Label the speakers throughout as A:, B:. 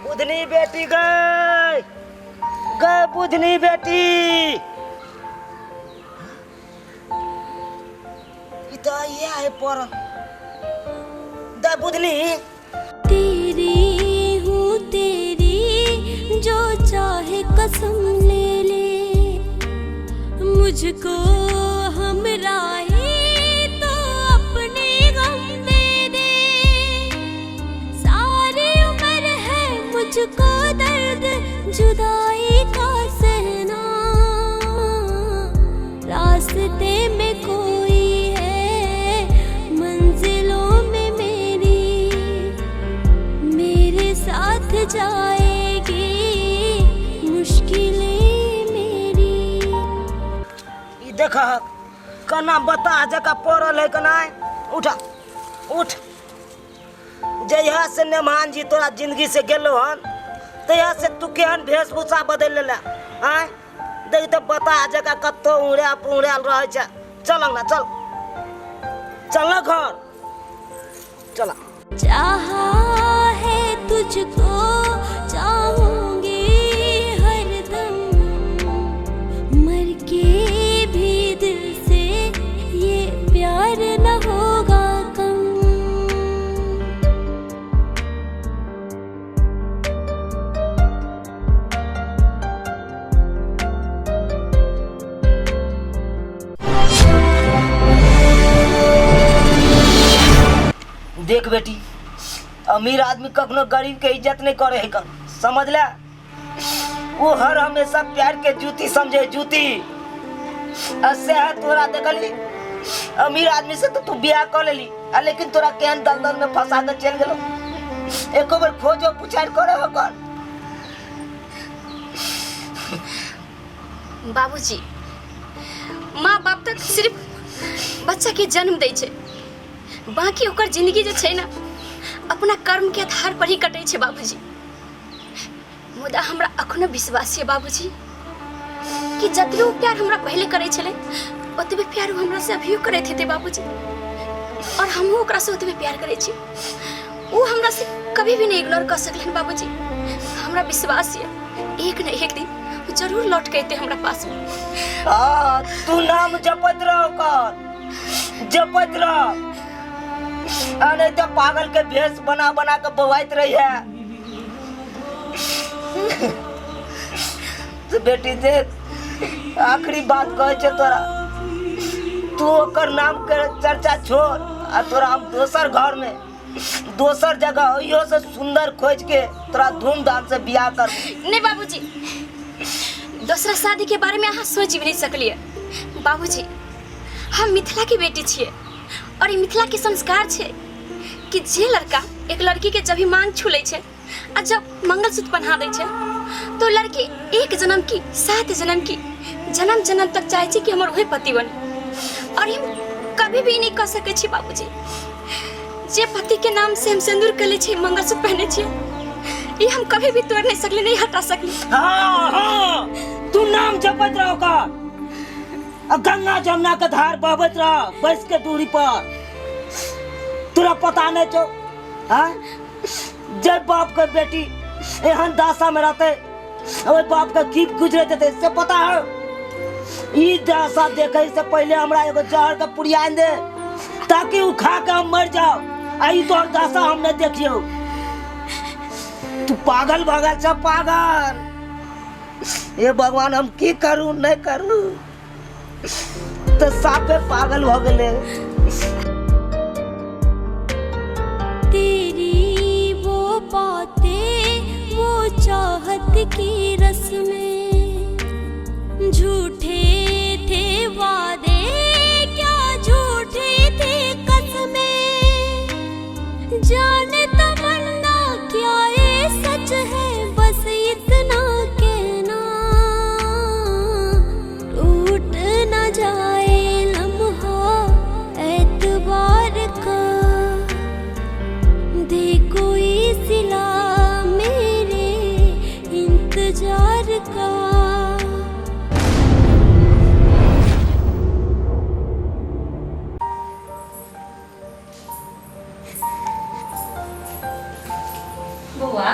A: बुधनी बेटी गई गए बुधनी बेटी ई तऽ इएह है पड़ल दे बुधनी।
B: तेरी हूँ तेरी जो चाहे कसम ले ले, मुझको हमराही तो अपने गम दे दे। सारी उम्र है मुझको दर्द जुदाई का सहना, रास्ते में कोई है मंजिलों में मेरी, मेरे साथ जाएगी मुश्किलें मेरी।
A: ई देख कना बता जका पड़ल है कना। उठा उठ। जहिया से नेमान जी तोरा जिंदगी से गेलो हन तहिया से तू केहन वेशभूषा बदलि लेले आँय। देख तऽ बता जका कतौ उड़ायल पुड़ायल रहै छै। चल अंगना चल, चल ना घर चल।
B: चाहा है तुझको चाहूंगी हरदम, मर के भी दिल से ये प्यार न होगा कम।
A: देख बेटी, अमीर आदमी कखनो गरीब के इज्जत नहीं करे है कन, समझ ले। वो हर हमेशा प्यार के जूती समझे, जूती। ऐसे है तोरा देखली अमीर आदमी से तो तू बियाह कर लेली, आ लेकिन तोरा केहन दलदल में फंसा के चल गेलो। एको बेर खोजो पुछार करे हो कर।
C: बाबूजी, माँ बाप तक सिर्फ बच्चा के जन्म दै छै, बाकी ओकर जिंदगी जे छै ना अपना कर्म के आधार पर ही कटै छै बाबूजी। मुदा हमरा अखनो विश्वास छै बाबूजी कि जतबे ओ प्यार हमरा पहिले करै छलै ओतबे प्यार ओ हमरा से अभियो करैत हेतै बाबूजी, और हमहूँ ओकरा से ओतबे प्यार करै छी। ओ हमरा से कभी भी नहीं इग्नोर कर सकलन बाबूजी। हमरा विश्वास ये एक न एक दिन ओ जरूर लौट के अयतै हमरा पास में।
A: हाँ, तू नाम जपत रह ओकर, जपत रह, आ नहीं तो पागल के भेष बना बना के बौआइत रही है। तो बेटी देख, आखिरी बात कहे छे तोरा, तू ओकर नाम के चर्चा छोड़ आ तोरा हम दोसर घर में दोसर जगह ओहियो से सुंदर खोज के तोरा धूमधाम से बियाह कर।
C: नहीं बाबूजी, दोसरा शादी के बारे में अहाँ सोच भी नहीं सकलिए बाबूजी। हम मिथिला के बेटी छियै और ई मिथिला के संस्कार छै कि जे लड़का एक लड़की के जब भी मांग छू लै छै आ जब मंगलसूत्र पहना दै छै तो लड़की एक जन्म की सात जन्म की जन्म जन्म तक चाहे छै कि हमर वही पति बने, और हम कभी भी नहीं कह सकै छी बाबूजी। जे पति के नाम से हम सिंदूर कर लै छी, मंगलसूत्र पहने छियै, ई हम कभी भी तोड़ नहीं सकली, नहीं हटा सकली।
A: हाँ हाँ, तू नाम जपत रहो का, आ गंगा जमुना के धार बहबैत रह बैस के दूरी पर। तोरा पता नहीं छौ हाँ, जब बाप के बेटी एहन दशा में रहते ओहि बाप के की गुजरैत हेतै से पता है। ई दशा देखे से पहले हमरा एगो जहर के पुड़िया आनि दे ताकि उ खा के हम मर जाओ, आ ई तोहर दशा हम नहीं देखियौ। तू पागल भऽ गेल छ पागल। हे भगवान, हम की करू नहीं करू, तो साफे पागल भऽ गेलै।
B: तेरी वो बातें वो चाहत की रस्में, झूठे थे वादे क्या झूठे थे कसमें, जाने तमन्ना क्या ये सच है बस इतना कहना, टूट न जाए लम्हा एतबार का, दे कोई सिला मेरे इंतजार का।
C: बौआ,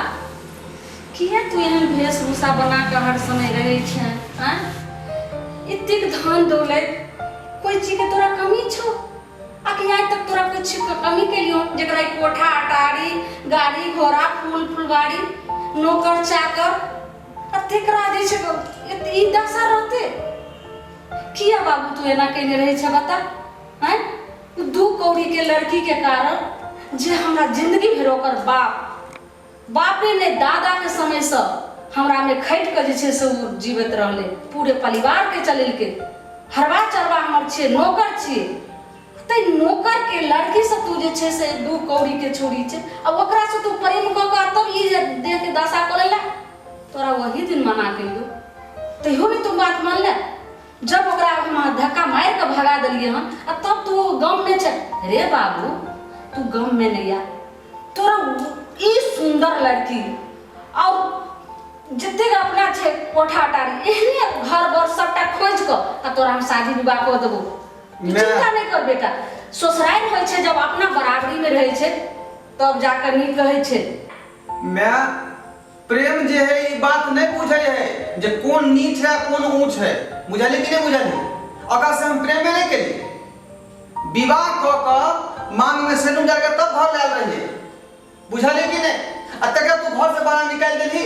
D: किया तू एहन वेशभूषा बना कऽ हर समय रहै छै आँय एतेक धन दौलत कोइ चीजके तोरा कमी छौ आ कि आइ तक तोरा कोइ चीजके कमी केलियौ जकरा ई कोठा अटारी गाड़ी घोड़ा फूल फुलबाड़ी नौकर चाकर आ तेकरा जे छै ई दशा रहतै किया बाबू तू एना केने रहै छै बता आँय दू कौड़ीके लड़कीके कारण जे हमरा जिंदगी भरि ओकर बाप बापे नहि दादाके समयसँ हमरामे खटि कऽ जे छै से ओ जीवैत रहलै पूरे परिवारके चलेलकै हरबा चरबा हमर छियै नौकर छियै ताहि नौकरके लड़कीसँ तू जे छै से दू कौड़ीके छोड़ी छै आ ओकरासँ तू प्रेम कऽ कऽ तब ई जे देहके दशा कऽ लेला तोरा वही दिन मना केलियौ तैयो नहि तू बात मानले जब ओकरा हम धक्का मारि कऽ भगा देलियै हन आ तब तू गममे छै रे बाबू तू गममे नहि आ तोरा ई सुंदर लड़की और जतेक अपना छै कोठा अटारी एहने घर बर सबटा खोजि कऽ आ तोरा हम शादी विवाह कऽ देबो तू चिंता नहि कर बेटा ससुरारि होइ छै जब अपना बराबरी में रहै छै तब जाकर नीक रहै छै
E: माय प्रेम जे है ई बात नहीं बुझे है जे कोन नीच है कोन ऊंच है बुझली कि नहीं बुझली ओकरा से हम प्रेमे नहीं केली विवाह कऽ कऽ मांग में सेनू डाल के तब घर लायल रहिए बुझलिए कि नहीं आ तकरा तू घर से बाहर निकालि देलही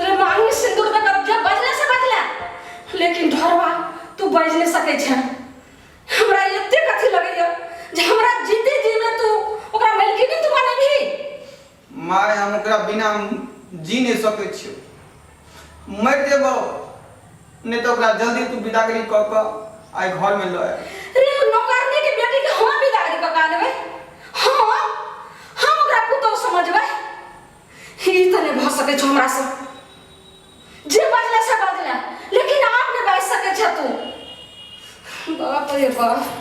D: रे मांग में सिंदूर तक अब जब बजले से बजला लेकिन ढोरवा तू बज नहीं सकै छै हमरा एतेक अथी लगैया जे हमरा जीते जी में तू ओकरा मेलकी तू बनेबही
E: माय हम ओकरा बिना जी नहीं सकै छियौ मरि जेबौ नहीं तो ओकरा जल्दी तू बिदागरी कऽ कऽ आइ घरमे लऽ आयल
D: रे ओ नौकरनी के बेटी के हम बिदागरी कऽ के आनबै हाँ हम ओकरा पुतोह समझबै ई तऽ नहि भऽ सकै छौ हमरा से जे बजले से बजले लेकिन आब नहि बाजि सकै छै तू बाप रे बाप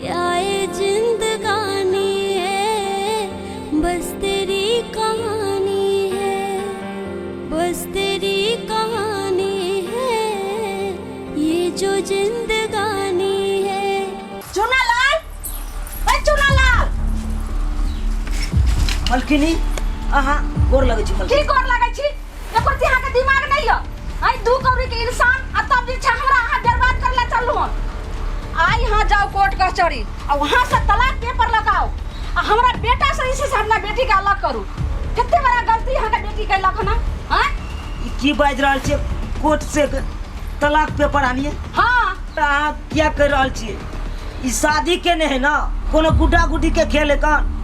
B: क्या ये जिंदगानी है बस तेरी कहानी है बस तेरी कहानी है ये जो जिंदगानी है
D: चुनालाल ए चुनालाल
A: मलकिनी अहाँ गोर लगै छी
D: की
A: मलकिनी
D: गोर लगै छी एकर ती अहाँके दिमाग नहि यऽ आइ दू कौड़ी के इंसान आ तब जे छै हमरा अहाँ बर्बाद करे ला चललहुँ हन आइ यहाँ जाओ कोर्ट कचहरी आ वहाँ से तलाक पेपर लगाओ आ हमरा बेटा से जे छै से अपना बेटी के अलग करू कते बड़ा गलती अहाँके बेटी केलक हन आँय
A: ई की बाजि रहल छियै कोर्ट से तलाक पेपर आनिए
D: हाँ
A: तऽ अहाँ किया कहि रहल छियै ई शादी के नहि है ने कोनो गुड्डा गुड्डी के खेल है कन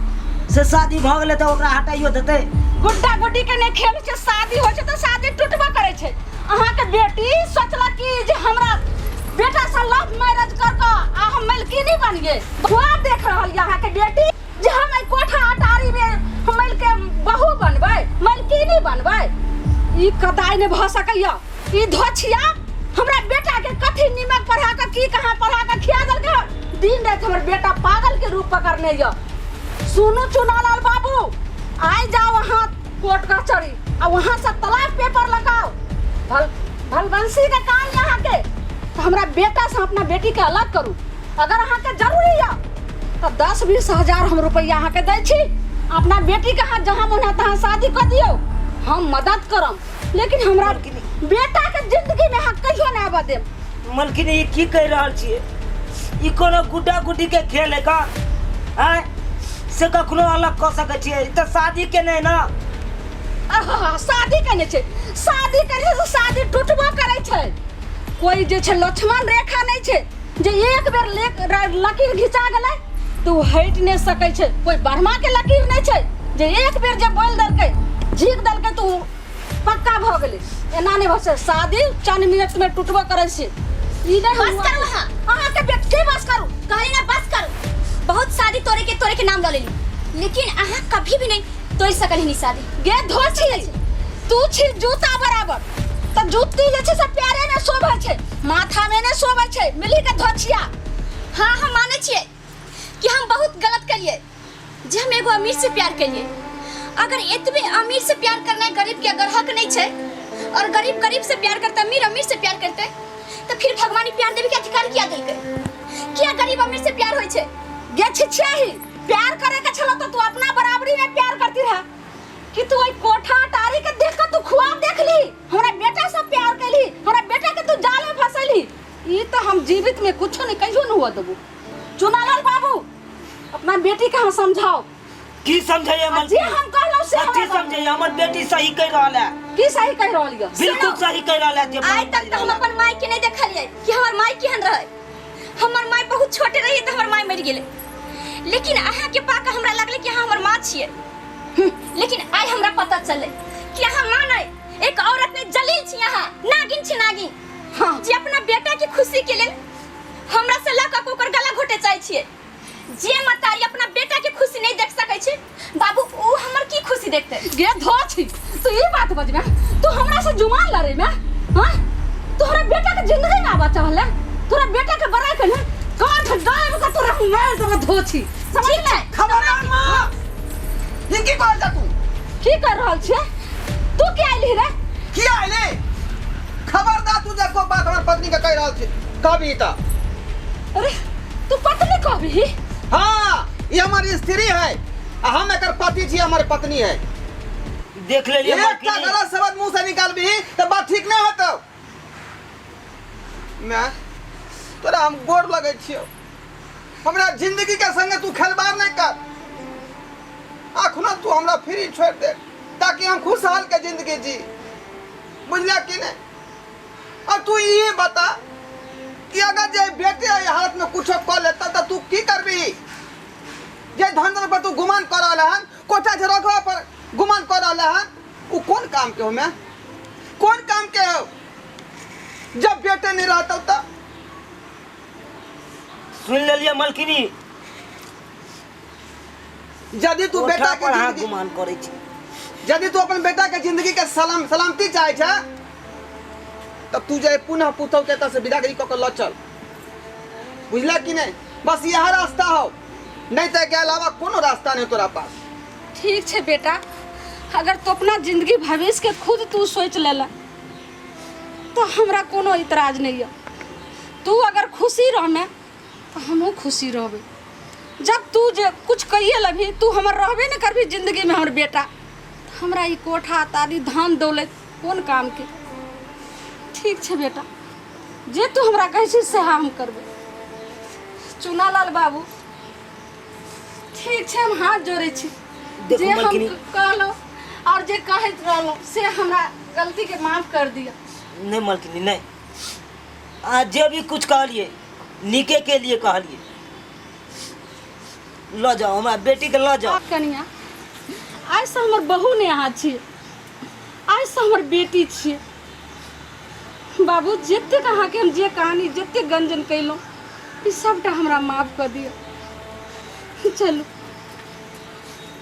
A: से शादी भऽ गेलै तऽ ओकरा हटाइयो देतै
D: गुड्डा गुड्डी के नहि खेल छै शादी होइ छै तऽ शादी टूटबो करै छै अहाँके बेटी सोचलक कि जे हमरा बेटा से लव मैरिज कर कऽ आ हम मलकिनी बनिए ख्वाब देख रहल यऽ अहाँके बेटी जे हम एहि कोठा अटारी में हम मिल के बहू बनबै मलकिनी बनबै ई कदाइ नहि भऽ सकैया ई धोछिया हमरा बेटा के कथी निमक पढ़ा कऽ की कहाँ पढ़ा कऽ खिया देलकै हन? दिन राति हमर बेटा पागल के रूप पकड़ने यऽ सुनू चुनालाल बाबू आइ जाओ अहाँ कोर्ट कचहरी आ वहाँ से तलाक पेपर लगाओ भल भलबंसी के काम यहाँ के तो हमरा बेटा से अपना बेटी के अलग करू अगर अहाँ के जरूरी यऽ तो 10-20 हजार हम रुपया अहाँ के दै छी अपना बेटी के अहाँ जहाँ मन है तहाँ शादी कर दियौ हम मदद करम लेकिन हमरा बेटा के जिंदगी में अहाँ कहियो नहीं आबऽ देब
A: मलकिनी ई की कहि रहल छियै ई कोनो गुड्डा गुड्डी के खेल है का आँय से कखनो अलग कऽ सकै छियै ई तऽ शादी के नहि ने
D: आहा, शादी केने छै शादी करै छै तऽ शादी टूटबो करै छै कोई जे छै लक्ष्मण रेखा नहि छै जे एक बेर लकीर घिचा गेलै तऽ ओ हटि नहि सकै छै कोई ब्रह्मा के लकीर नहि छै जे एक बेर जे बोलि देलकै झीक देलकै तऽ ओ पक्का भऽ गेलै एना नहि भऽ सकै शादी चंद मिनट में टूटबो करै छै ई नहि
C: बस करू अहाँ।
D: अहाँके बेटी बस करू
C: कहली ना बस करू बहुत शादी तोड़े के नाम लऽ लेली लेकिन अहाँ कभी भी नहीं तोड़ सकल ही शादी
D: गे धोची तू छी जूता बराबर तऽ जूती जे छै से पैरे में शोभै छै माथा में नहि शोभै छै मिली के धोछिया
C: हाँ हम मानै छियै कि हम बहुत गलत करिए जे हम एगो अमीर से प्यार करिए अगर एतबे अमीर से प्यार करना गरीब के अगर हक नहीं छै और गरीब गरीब से प्यार करते अमीर अमीर से प्यार करते तो फिर भगवान ई प्यार देवे के अधिकार किया देलकै किया गरीब अमीर से प्यार होइ छै
D: गे छिछियाही प्यार करे के छलो तो तू अपना बराबरी में प्यार करती रहा कि तू ओइ कोठा अटारी के देख के तू खुआ देखली, हमरा बेटा से प्यार कैली, हमरा बेटा के तू जाल में फंसैली। ई तो हम जीवित में कुछो नहीं कहियो न हुआ देबू। चुनालाल बाबू, अपना बेटी के हम समझाओ।
A: की समझैया
D: आ जे हम कहलहुँ से
A: की
D: हमरा कहलहुँ।
A: समझैया? हमर बेटी सही कहि रहल है।
D: की सही कहि रहल यऽ?
A: बिल्कुल सही कहि रहल है जे
C: आइ तक तऽ हम अपन माय के नहीं देखलियै कि हमर माय केहन रहै। हमर माय बहुत छोटे रहियै तऽ हमर माय मरि गेलै, लेकिन अहाँके पाके हमरा लगलै कि अहाँ हमर माँ छियै। लेकिन आइ हमरा पता चललै कि अहाँ माँ नहि, एक औरत नहि, जलील छी अहाँ, नागिन छी, नागिन।
D: हाँ।
C: जे अपना बेटा के खुशी के लेल हमरा से लऽ कऽ ओकर गला घोटे चाहै छियै। जे मतारी अपना बेटा के खुशी नहीं देख सकै छै बाबू, उ हमर की खुशी देखतै?
D: गे धो छी, तू ई बात बजबे? तू हमरा से जुमान लड़े में? हाँ, तोहरा बेटा के जिंदगी ना बचा हले, तोरा बेटा के बड़ाई के ना काठ गायब के तोरा हम मार देबो। धो छी, समझ ले।
E: खबरदार माँ, ई की कहल जा तू?
D: की कर रहल छियै? तू के आइली रे?
E: की आइले? खबरदार तू देखो बात हमर पत्नी के कहि रहल छी कभी त।
D: अरे तू पत्नी कहबी?
E: हाँ, ये हमर स्त्री है आ हम एकर पति छी, हमर पत्नी है।
A: देख लेलियै
E: एकटा
A: मलकिनी।
E: गलत शब्द मुंह से निकालबी त बात ठीक नहीं होतो। मैं तोरा हम गोर लगै छियौ, हमरा जिंदगी के संगे तू खेलबार नहीं कर। अखनो तू हमरा फ्री छोड़ दे ताकि हम खुशहाल के जिंदगी जी, बुझला कि नहीं? अब तू ये बता कि अगर जे बेटे एहि हालत में कुछो कऽ लेता तऽ तू की करबी? जे धन दौलत पर तू गुमान कऽ रहल हन, कोठा झरकवा पर गुमान कऽ रहल हन, उ कोन काम के हो? मैं कोन काम के हो जब बेटे नहीं रहता तऽ?
A: सुन लेलियै मलकिनी?
E: यदि तू
A: कोठा
E: बेटा के
A: पर अहाँ
E: जिंदगी
A: गुमान करै छी,
E: यदि तू अपन बेटा के जिंदगी के सलामती चाहे छै तब तू जे पुनः पुतहु के एतऽ से विदागरी कऽ के लऽ चल, बुझला कि नहीं? बस यह रास्ता हो, नहीं तो के अलावा कोनो रास्ता नहीं तोरा पास।
D: ठीक छै बेटा, अगर तू अपना जिंदगी भविष्य के खुद तू सोच लेला तो हमरा कोनो इतराज नहीं है। तू अगर खुशी रहमे तो हमहूँ खुशी रहबै। जब तू जे कुछ कहिए लबही, तू हमर रहबे नहीं करबी जिंदगी में हमर बेटा, तो हमरा ई कोठा तारी धान दौलत कोन काम के? ठीक छै बेटा, जे तू हमरा कहै छी सएह हम करबै। चुनालाल बाबू, ठीक छै, हम हाथ जोड़ै छी।
A: देखू
D: जे हम
A: मलकिनी।
D: कहलहुँ और जे कहैत रहलहुँ से हमरा गलती के माफ कर दिअ।
A: नहीं मलकिनी नहीं, आ जे भी कुछ कहलिए नीके के लिए कहलिए। लऽ जाओ हमरा बेटी के, लऽ जाओ।
D: कनिया, आइसँ हमर बहू नहि अहाँ छियै, आइसँ हमर बेटी छियै। बाबू, जतेक अहाँके हम जे कहानी जतेक गंजन कयलहुँ, ई सबटा हमरा माफ कऽ दिअ। चलू,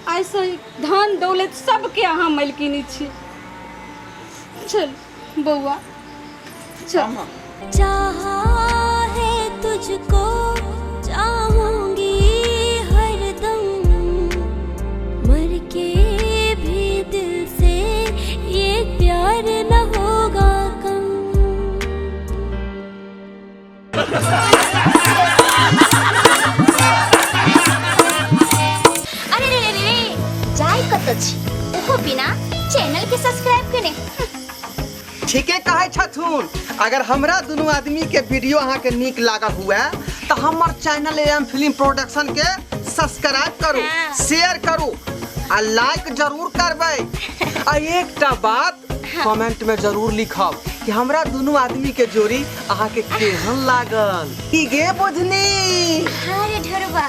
D: आइसँ धन दौलत सबके अहाँ मालकिनी छियै। चलू बौआ, चल।
B: चाहा है तुझको चाहूंगी हरदम, मर के भी दिल से ये प्यार न होगा कम।
C: अरे रे रे रे, जाय कतऽ छी ओहो बिना चैनल के सब्सक्राइब केने?
E: ठीके कहै छथुन। अगर हमरा दुनू आदमी के वीडियो अहाँ के नीक लागल हुए तऽ हमर चैनल एम फिल्म प्रोडक्शन के सब्सक्राइब करू,
C: हाँ।
E: शेयर करू आ लाइक जरूर करबै। आ एकटा बात कमेंट में जरूर लिखब कि हमरा दुनू आदमी के जोड़ी अहाँ के केहन लागल। की गे बुझनी?
C: हाँ रे ढोरबा।